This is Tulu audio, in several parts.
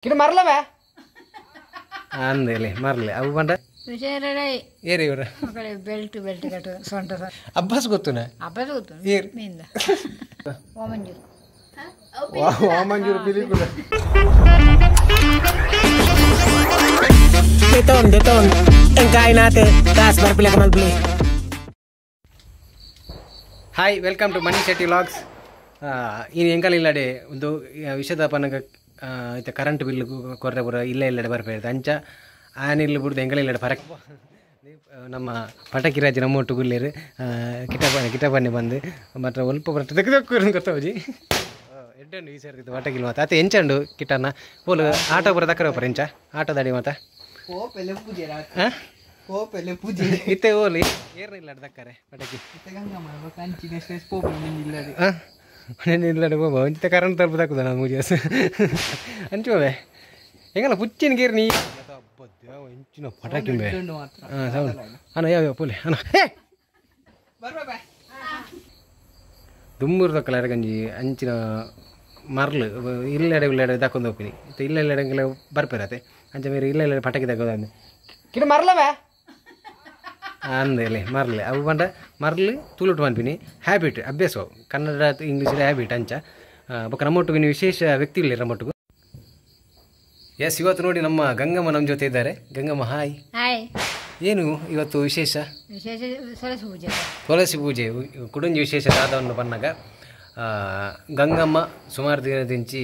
ಕಿಡ ಮರಲವೇ ಅಂದೇಲೆ ಮರಲೆ ಅವು ಬಂಡ ಏರಿ ಇವರ ಬೆಲ್ಟ್ ಬೆಲ್ಟ್ ಕಟ್ಟು ಸೊಂಟ ಅಬ್ಬಾಸ್ ಗೊತ್ತುನ ಅಬ್ಬಾಸ್ ಗೊತ್ತು ಏರ್ ಮೀಂದ Vamanjoor Vamanjoor Pilikula Deton, deton. Ang kain natin. Taas, barpila ka malbili. Hi, welcome to Mani Shetty vlogs. ಇನ್ನು ಎಂಕಲ್ ಇಲ್ಲಡೆ ಒಂದು ವಿಷದ ಪನಗ ಇತ್ತ ಕರೆಂಟ್ ಬಿಲ್ ಕೊರ್ರೆ ಪೂರ ಇಲ್ಲ ಇಲ್ಲಡೆ ಬರ್ಪೇರು ಅಂಚ ಆನಿಲ್ಲು ಬಿಡ್ದು ಎಂಕಲ್ ಇಲ್ಲಡೆ ಫರಕ್ ನಮ್ಮ ಪಟಕಿ ರಾಜ ನಮ್ಮ ಒಟ್ಟು ಗುಲ್ಲೇರು ಕಿಟಪನೆ ಕಿಟಪನೆ ಬಂದು ಮಾತ್ರ ಒಲ್ಪ ಬರ್ತದೆ ತೆಗೆದಕ್ಕೂ ಗೊತ್ತಾವಜಿ ಎಡ್ಡಂಡು ಈ ಸೇರ್ತಿತ್ತು ಪಟಕಿಲ್ ಮಾತ ಅತ್ತೆ ಎಂಚಂಡು ಕಿಟನ್ನ ಪೋಲು ಆಟೋ ಬರ ತಕ್ಕರೆ ಒಪ್ಪರ ಎಂಚ ಆಟೋದಾಡಿ ಮಾತ ಇತ್ತೆ ಓಲಿ ಏರ್ನಿಲ್ಲ ದಕ್ಕರೆ ಪಟಕಿ ಇಲ್ಲಡೆ ಹೋಗ ಒಂಚಿತ ಕರೆಂಟ್ ತಲುಪು ತಕ್ಕುದ ನಾನು ಮುಗಿಯಸ್ ಅಂಚುವೆ ಹೆಂಗಲ್ಲ ಪುಚ್ಚಿನ ಗೇರ್ ನೀ ಎಂಚಿನ ಪಟಾಕಿ ಹಾಂ ಸೌಂಡ್ ಅಣ್ಣ ಯಾವ ಪೋಲೆ ಅಣ್ಣ ಹೇ ದುಮ್ಮೂರು ತಕ್ಕಲ ಗಂಜಿ ಅಂಚಿನ ಮರ್ಲು ಇಲ್ಲೆಡೆ ಇಲ್ಲೆಡೆ ತಕ್ಕೊಂಡು ಹೋಗ್ತೀನಿ ಇತ್ತೆ ಇಲ್ಲ ಇಲ್ಲೆಡೆ ಬರ್ಪೇರತ್ತೆ ಅಂಚ ಮೇರೆ ಇಲ್ಲ ಇಲ್ಲ ಪಟಾಕಿ ತಕ್ಕೋದು ಕಿಡ ಮರ್ಲವೇ ಅಂದೇಲೆ ಮರ್ಲೆ ಅವು ಬಂಡ ಮರ್ಲು ತುಳುಟು ಪನ್ಪಿನಿ ಹ್ಯಾಬಿಟ್ ಅಭ್ಯಾಸ ಕನ್ನಡ ಇಂಗ್ಲೀಷ್ ಹ್ಯಾಬಿಟ್ ಅಂಚ ಬೊಕ್ಕ ನಮ್ಮೊಟ್ಟಿಗೆ ನೀವು ವಿಶೇಷ ವ್ಯಕ್ತಿ ಇಲ್ಲ ನಮ್ಮೊಟ್ಟಿಗೆ. ಎಸ್, ಇವತ್ತು ನೋಡಿ ನಮ್ಮ ಗಂಗಮ್ಮ ನಮ್ಮ ಜೊತೆ ಇದ್ದಾರೆ. ಗಂಗಮ್ಮ ಹಾಯ್. ಹಾಯ್. ಏನು ಇವತ್ತು ವಿಶೇಷ? ವಿಶೇಷ ತುಳಸಿ ಪೂಜೆ. ತುಳಸಿ ಪೂಜೆ ಕುಡುಂಜಿ ವಿಶೇಷ ದಾದವನ್ನು ಬಂದಾಗ ಗಂಗಮ್ಮ ಸುಮಾರು ದಿನದಿಂಚಿ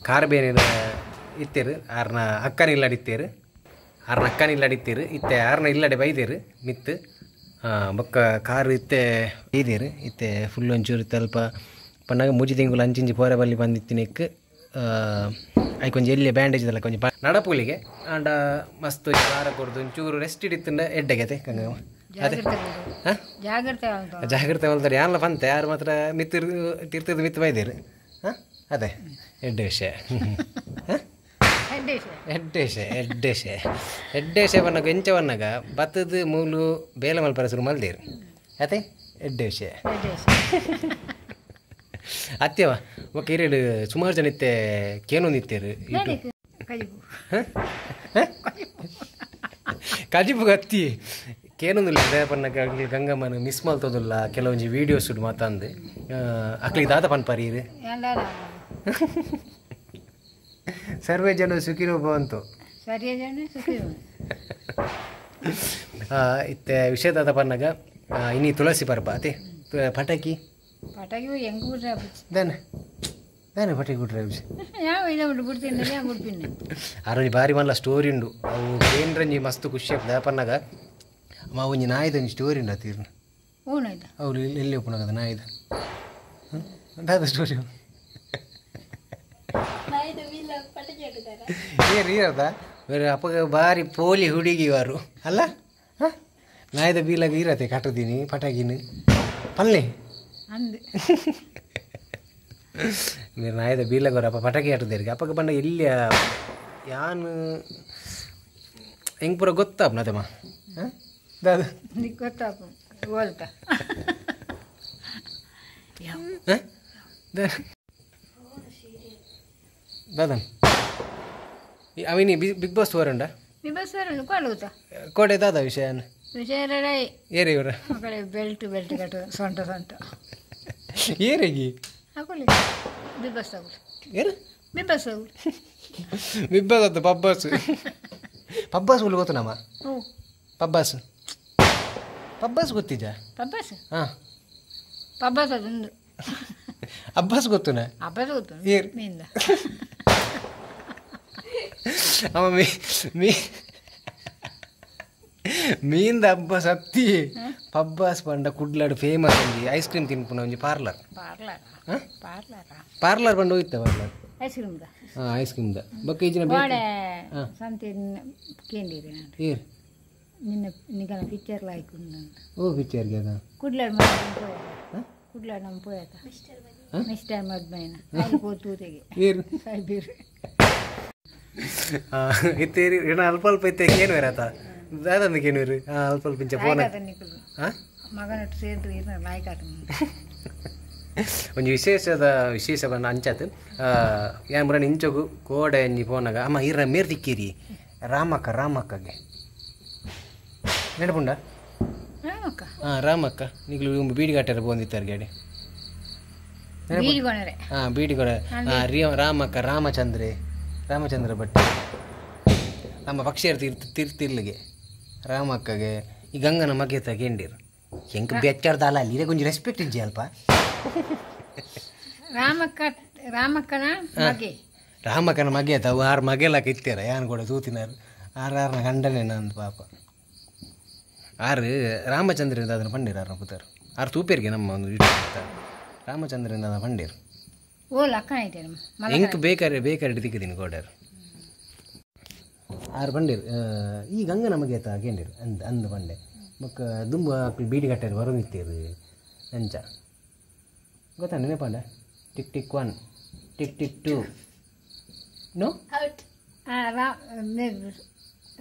ಕಾರ್ಬೇನಿನ ಇತ್ತೇರು ಆರ್ನ ಅಕ್ಕನ ಇಲ್ಲಡಿತ್ತೇರು ಆರ್ನ ಅಕ್ಕನ ಇಲ್ಲಡಿತ್ತೀರು ಇತ್ತೆ ಆರ್ನ ಇಲ್ಲಡೆ ಬೈದೇರು ಮಿತ್ತು ಬೊಕ್ಕ ಕಾರು ಇತ್ತೆ ಬೈದೇರು ಇತ್ತೆ ಫುಲ್ ಒಂಚೂರು ತಲ್ಪ ಪನ್ನಾಗ ಮೂಜಿ ತಿಂಗಳು ಅಂಚಿಂಚಿ ಪೋರೆ ಬಲ್ಲಿ ಬಂದಿತ್ತಿನಕ್ಕೆ ಐಕೊಂಚ ಒಂಜಿ ಎಲ್ಲಿ ಬ್ಯಾಂಡೇಜ್ ದಲ್ಲ ಕೊಂಚ ನಡಪುಲಿಗೆ ಆಂಡ ಮಸ್ತ್ ವಾರ ಕೊಡ್ದು ಒಂಚೂರು ರೆಸ್ಟ್ ಹಿಡಿತಂಡ ಎಡ್ಡೆಗತೆ ಗಂಗಮ್ಮ. ಅದೇ ಜಾಗ್ರತೆ ಜಾಗ್ರತೆ ಮಲ್ತಾರೆ ಯಾನ್ಲ ಪಂತೆ ಯಾರು ಮಾತ್ರ ಮಿತ್ತಿರ್ ತೀರ್ಥದ ಮಿತ್ತು ಬೈದೇರು. ಹಾಂ ಅದೇ ಎಡ್ಡೆ ವಿಷಯ. ಹಾಂ ಎಡ್ಡೇಶೆ ಎಡ್ಡೇಶೆ ಎಡ್ಡೇಶೆ ಬನ್ನಾಗ ಎಂಚ ಬನ್ನಾಗ ಬತ್ತದ ಮೂಲು ಬೇಲೆ ಮಲ್ಪರ ಶುರು ಮಲ್ದೇರು ಅದೇ ಎಡ್ಡೇಶೆ ಅತ್ಯವ ಒಕ್ಕ ಇರೇಡು ಸುಮಾರು ಜನ ಇತ್ತೆ ಕೇನೊಂದು ಇತ್ತೇರು ಕಜಿಪು ಕತ್ತಿ ಕೇನೊಂದಿಲ್ಲ ಪನ್ನಗ ಗಂಗಮ್ಮನ ಮಿಸ್ ಮಲ್ತೋದಿಲ್ಲ ಕೆಲವೊಂಜಿ ವೀಡಿಯೋಸ್ ಮಾತಂದು ಅಕ್ಲಿ ದಾದ ಪನ್ಪಾರಿ ಇರು ಸರ್ವೇ ಜನ ಸುಖಿನೋ ಭವಂತು. ಸರ್ವೇ ಜನ ಸುಖಿನೋ. ಇತ್ತೆ ವಿಷಯದಾದ ಪನ್ನಾಗ ಇನ್ನಿ ತುಳಸಿ ಪರ್ಬ ಅದೇ ಪಟಾಕಿ ಪಟಾಕಿ ಹೆಂಗೆ ಬಿಡ್ರೆ ದಾನೆ ದಾನೆ ಪಟಾಕಿ ಬಿಡ್ರೆ ಯಾವ ಇಲ್ಲ ಬಿಟ್ಟು ಬಿಡ್ತೀನಿ ಬಿಡ್ತೀನಿ ಆರೋಜಿ ಭಾರಿ ಮಲ್ಲ ಸ್ಟೋರಿ ಉಂಡು ಅವು ಕೇಂದ್ರಂಜಿ ಮಸ್ತ್ ಖುಷಿ ಆಗ್ತದೆ ಪನ್ನಾಗ ಅಮ್ಮ ಒಂಜಿ ನಾಯಿದ ಒಂಜಿ ಸ್ಟೋರಿ ಉಂಡು ಅತೀರ್ನ ಹ್ಞೂ ಅವ್ರು ಎಲ್ಲಿ ಓಪನ್ ಆಗದ ನಾಯಿದ ದಾದ ಸ್ಟೋರಿ ಏರು ಇರದ ಬೇರೆ ಅಪ್ಪಗ ಬಾರಿ ಪೋಲಿ ಹುಡುಗಿವಾರು ಅಲ್ಲ. ಹಾಂ ನಾಯಿದ ಬೀಲಾಗ ಇರತ್ತೆ ಕಟ್ಟುತ್ತೀನಿ ಪಟಾಕಿನ ಪಲ್ಲೆ మీరు ನಾಯಿದ ಬೀಲಾಗವ್ರು ಅಪ್ಪ ಪಟಾಕಿ ಆಟದೇರಿಗೆ ಅಪ್ಪಗ ಬಂಡ ಎಲ್ಲಿ ಯಾನು ಹೆಂಗೆ ಪೂರ ಗೊತ್ತಾಪ್ನ ಅದಮ್ಮ. ಹಾಂ ದಾದ ಗೊತ್ತಾಪ ಹೋಲ್ತಾ ಹಾಂ ದಾದನ್ ಅವಿನಿ ಬಿಗ್ ಬಾಸ್ ವರಂಡ ಬಿಗ್ ಬಾಸ್ ವರಂಡ ಕೊಡುತ್ತಾ ಕೋಡೆ ದಾದ ವಿಷಯ ವಿಷಯ ಏರಿ ಇವರ ಬೆಲ್ಟ್ ಬೆಲ್ಟ್ ಕಟ್ಟು ಸೊಂಟ ಸೊಂಟ ಏರಿಗೆ ಹಾಕೊಳ್ಳಿ ಬಿಗ್ ಬಾಸ್ ತಗೊಳ್ಳಿ ಏನು ಬಿಗ್ ಬಾಸ್ ತಗೊಳ್ಳಿ ಬಿಗ್ ಬಾಸ್ ಅದು ಪಬ್ಬಾಸ್ ಪಬ್ಬಾಸ್ ಉಳ್ಳು ಗೊತ್ತು ನಮ್ಮ ಪಬ್ಬಾಸ್ ಪಬ್ಬಾಸ್ ಗೊತ್ತಿದ್ಯಾ? ಪಬ್ಬಾಸ್ ಹಾಂ ಪಬ್ಬಾಸ್ ಅದೊಂದು ಅಬ್ಬಾಸ್ ಗೊತ್ತುನ ಅಬ್ಬಾಸ್ ಗೊತ್ತು ಏರು ಮೀಂದ ಅಮ್ಮ ಮೀ ಮೀ ಮೀಂದ ಅಬ್ಬಾಸ್ ಅತ್ತಿ ಪಬ್ಬಾಸ್ ಪಂಡ ಕುಡ್ಲಾಡು ಫೇಮಸ್ ಒಂಜಿ ಐಸ್ ಕ್ರೀಮ್ ತಿನ್ಪುನ ಒಂಜಿ ಪಾರ್ಲರ್ ಪಾರ್ಲರ್ ಪಾರ್ಲರ್ ಪಂಡ ಹೋಯ್ತ ಪಾರ್ಲರ್ ಐಸ್ ಕ್ರೀಮ್ದ. ಹಾಂ ಐಸ್ ಕ್ರೀಮ್ದ ಬೊಕ್ಕ ಈಜಿನ ಗೋಡೆ ಸಂತೆ ಕೇಂದಿರಿ ಏರು ನಿನ್ನ ನಿಗನ ಪಿಕ್ಚರ್ ಲಾಯ್ಕ್ ಓ ಪಿಕ್ಚರ್ಗೆ ಅದ ಕುಡ್ಲಾಡು ಕುಡ್ಲಾಡು ನಮ್ಮ ಪೋಯತ ಮಿಸ್ಟರ್ ಮದ್ಮೈನ ತೂತೆಗೆ ಏರು ಸಾಯ್ಬೀರು ಇತ್ತೇರಿ ಇನ್ನ ಅಲ್ಪ ಅಲ್ಪ ಇತ್ತೆ ಕೇನುವೇರ ಆತ ದಾದಂದು ಕೇನುವೇರು ಹಾಂ ಅಲ್ಪ ಅಲ್ಪ ಇಂಚ ಫೋನ್ ಹಾಂ ಮಗನೊಟ್ಟು ಸೇರಿದ್ರೆ ಇರ್ನ ಲಾಯ್ಕ್ ಆತ. ಒಂಜಿ ವಿಶೇಷದ ವಿಶೇಷ ಬಣ್ಣ ಅಂಚಾತ್ ಯಾನ್ ಮುರಣ ಇಂಚೊಗು ಕೋಡೆ ಅಂಜಿ ಪೋನಾಗ ಅಮ್ಮ ಇರ ಮೇರ್ ತಿಕ್ಕಿರಿ ರಾಮಕ್ಕ ರಾಮಕ್ಕಗೆ ನೆನಪುಂಡ ರಾಮಕ್ಕ ಹಾಂ ರಾಮಕ್ಕ ನಿಗ್ಲು ಬೀಡಿಗಾಟರ ಬಂದಿತ್ತಾರೆ ಗೇಡೆ ಹಾಂ ಬೀಡಿಗೊಡ ರಾಮಕ್ಕ ರಾಮಚಂದ್ರೆ ರಾಮಚಂದ್ರ ಭಟ್ ನಮ್ಮ ಪಕ್ಷಿಯರ್ ತಿರ್ತಿರ್ಲಿಗೆ ರಾಮಕ್ಕಗೆ ಈ ಗಂಗನ ಮಗೆತ ಕೇಂಡಿರು ಎಂಕ್ ಬೆಚ್ಚರ್ದಾಲ ಅಲ್ಲಿ ಇದೇ ಕೊಂಚ ರೆಸ್ಪೆಕ್ಟ್ ಇಜ್ಜಿ ಅಲ್ಪ ರಾಮಕ್ಕ ರಾಮಕ್ಕನ ಮಗೆ ರಾಮಕ್ಕನ ಮಗೆ ಅವು ಆರು ಮಗೆಲಾಕ ಇತ್ತೀರ ಯಾನ್ ಕೂಡ ತೂತಿನಾರು ಆರು ಆರ್ನ ಗಂಡನೇ ನಂದು ಪಾಪ ಆರು ರಾಮಚಂದ್ರಿಂದ ಅದನ್ನು ಪಂಡೀರು ಆರ್ನ ಪುತಾರು ಆರು ತೂಪೇರಿಗೆ ನಮ್ಮ ಒಂದು ಯೂಟ್ಯೂಬ್ ರಾಮಚಂದ್ರಿಂದ ಅದನ್ನು ಪಂಡೀರು ಓ ಲಕ್ಕನ ಐತೆ ಎಂಕ್ ಬೇಕಾರೆ ಬೇಕಾರೆ ತಿಕ್ಕಿದ್ದೀನಿ ಕೋಡಾರು ಆರು ಪಂಡೀರು ಈ ಗಂಗ ನಮಗೆ ಆತ ಕೇಂಡಿರು ಅಂದ್ ಅಂದು ಪಂಡೆ ಬೊಕ್ಕ ದುಂಬ ಬೀಡಿ ಕಟ್ಟಾರು ಬರೋದಿತ್ತೇರು ಅಂಚ ಗೊತ್ತಾ ನೆನಪಾಂಡ tick tick 1 tick tick 2 no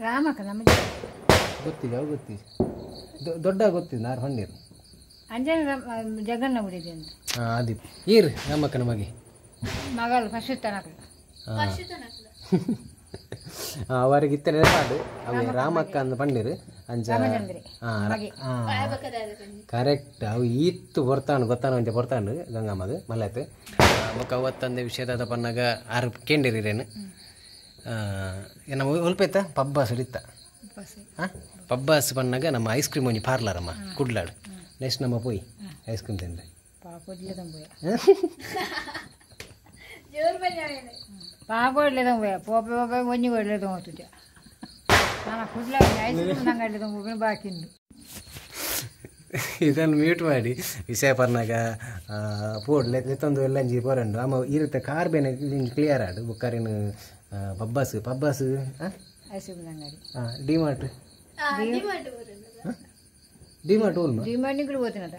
Ramakka ನಮಗೆ ಗೊತ್ತಿದೆ ಅವು ಗೊತ್ತಿದೆ ದೊಡ್ಡ ಗೊತ್ತಿದೆ ನಾರು ಪಂಡೀರು ಅಂಜನ ಜಗನ್ನ ಬಿಡಿದೆ ಅಂತ ಹಾಂ ಅದು ಏರು ರಾಮಕ್ಕನ ಮಗೆ ಮಗಳು ಪಶುತನಕಲು ಅವರಿಗೆ ಇತ್ತ ನೆನಪಾಡು ಅವು ರಾಮಕ್ಕ ಅಂದ ಪಂಡಿರು ಅಂಚ ಕರೆಕ್ಟ್ ಅವು ಈತ್ತು ಬರ್ತಾನು ಗೊತ್ತಾನು ಅಂಚ ಬರ್ತಾನು ಗಂಗಮ್ಮದು ಮಲ್ಲತ್ತು ಬೊಕ್ಕ ಅವತ್ತಂದೆ ವಿಷಯದ ಪನ್ನಾಗ ಆರು ಕೇಂಡಿರೇನು ನಮ್ಮ ಒಲ್ಪೈತ ಪಬ್ಬಾಸ್ ಇತ್ತ ಹಾಂ ಪಬ್ಬಾಸ್ ಪನ್ನಾಗ ನಮ್ಮ ಐಸ್ ಕ್ರೀಮ್ ಒಂಜಿ ಪಾರ್ಲರ್ ಅಮ್ಮ ಕುಡ್ಲಾಡು ನೆಕ್ಸ್ಟ್ ನಮ್ಮ ಪೋಯಿ ಐಸ್ ಕ್ರೀಮ್ ತಿಂದೆ ಪಾಗೋಡ್ಲೆ ಹೋಯ ಪೋಪೆ ಪೋಪೆ ಒಂಜಿ ಕೊಡ್ಲೆ ತಗೋತುಜ ನಾನು ಕುಡ್ಲ ಐಸ್ ಕ್ರೀಮ್ ನಂಗೆ ಅಡ್ಲೆ ತಗೊಂಡು ಬಾಕಿ ಉಂಟು ಇದನ್ನು ಮ್ಯೂಟ್ ಮಾಡಿ ವಿಷಯ ಪರ್ನಾಗ ಪೋಡ್ಲೆ ಎತ್ತೊಂದು ಎಲ್ಲಂಜಿ ಪೋರಂಡು ಅಮ್ಮ ಈ ರೀತಿ ಕಾರ್ ಬೇನೆ ಕ್ಲಿಯರ್ ಆಡು ಬುಕ್ಕಾರಿನ ಪಬ್ಬಾಸ್ ಪಬ್ಬಾಸ್ ಐಸ್ ಕ್ರೀಮ್ ಅಂಗಡಿ ಹಾಂ ಡಿ ಮಾರ್ಟ್ ಡಿ ಮಾರ್ಟ್ ಓಲ್ಮ ಡಿ ಮಾರ್ಟ್ ನಿಗಳು ಓದಿನದ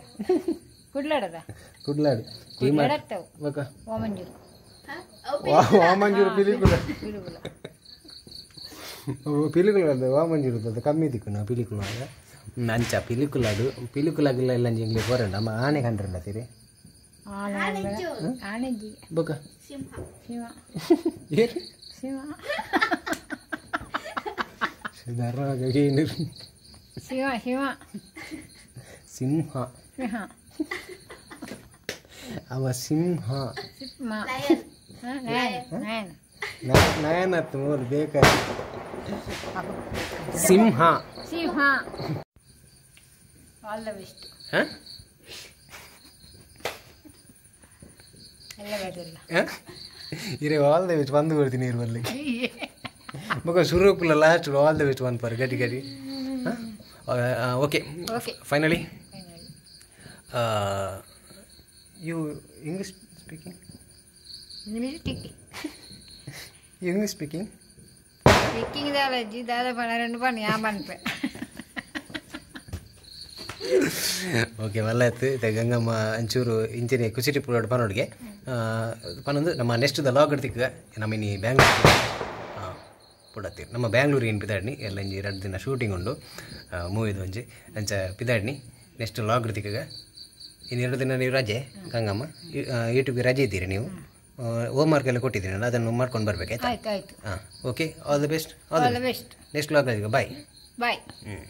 ಕುಡ್ಲಾಡದ ಕುಡ್ಲಾಡು ಡಿ ಮಾರ್ಟ್ ಬೊಕ್ಕ ವಾಮಂಜೂರು ವಾಮಂಜೂರು ಪಿಲಿಕುಲ ಪಿಲಿಕುಲ ಅದು ವಾಮಂಜೂರು ಅದು ಕಮ್ಮಿ ದಿಕ್ಕು ನಾವು ಪಿಲಿಕುಲ ಅಂಚ ಪಿಲಿಕುಲಾಡು ಪಿಲಿಕುಲಾಗಿಲ್ಲ ಇಲ್ಲ ಇಂಗ್ಲಿ ಪೋರಂಡ ಅಮ್ಮ ಆನೆ ಕಂಡ್ರಂಡ ತೀರಿ ಆನೆಜಿ ಬೊಕ್ಕ ಸಿಂಹ ಏನು ಸಿಂಹ ಏನು ಶಿವ ಶಿವ ಸಿಂಹ ಸಿಂಹ ಅವ ಸಿಂಹ ನಯನ ಮೂರು ಬೇಕಾರೆ ಸಿಂಹ ಸಿಂಹ ಆಲ್ the best ಎಲ್ಲ ಬೇಟಿಲ್ಲ ಇರೇ ಆಲ್ the best ಬಂದು ಕೊಡ್ತೀನಿ ನೀರು ಬರ್ಲಿ ಮಗ ಸುರುಕುಲ last all the best one per ಗಡಿ ಗಡಿ okay okay finally you English speaking English tick English speaking speaking ದಾಲ G ದಾದ ಪಣ రెండు ಪಣ ಯಾ ಪನ್ಪೆ ಓಕೆ ಮಲ್ಲಾಯ್ತು ಇತ್ತೆ ಗಂಗಮ್ಮ ಅಂಚೂರು ಇಂಚಿನ ಕುಸಿಟಿ ಪುರೋಡ್ ಪನೋಡ್ಗೆ ಪನೊಂದು ನಮ್ಮ ನೆಕ್ಸ್ಟ್ the log ತಿಕ್ಕ ನಮ್ಮ ಇನಿ ಬ್ಯಾಂಗ್ಳೂರು ಪುಡತ್ತೀರಿ ನಮ್ಮ ಬ್ಯಾಂಗ್ಳೂರು ಏನು ಪಿದಾಡ್ನಿ ಎಲ್ಲ ಇಂಜಿ 2 ದಿನ ಶೂಟಿಂಗ್ ಉಂಡು ಮೂವಿದು ಒಂಜಿ ಅಂಚ ಪಿದಾಡ್ನಿ ನೆಕ್ಸ್ಟ್ ಲಾಗ್ ತಿಕ್ಕಗ ಇನ್ನು 2 ದಿನ ನೀವು ರಜೆ ಗಂಗಮ್ಮ ಯೂಟ್ಯೂಬ್ಗೆ ರಜೆ ಇದ್ದೀರಿ ನೀವು ಹೋಮ್ ವರ್ಕ್ ಎಲ್ಲ ಕೊಟ್ಟಿದ್ದೀರಲ್ಲ ಅದನ್ನು ಮಾಡ್ಕೊಂಡು ಬರ್ಬೇಕು ಆಯ್ತಾ ಆಯ್ತು ಆಯ್ತು ಹಾಂ okay all the best all the best next vlog bye bye ಹ್ಞೂ.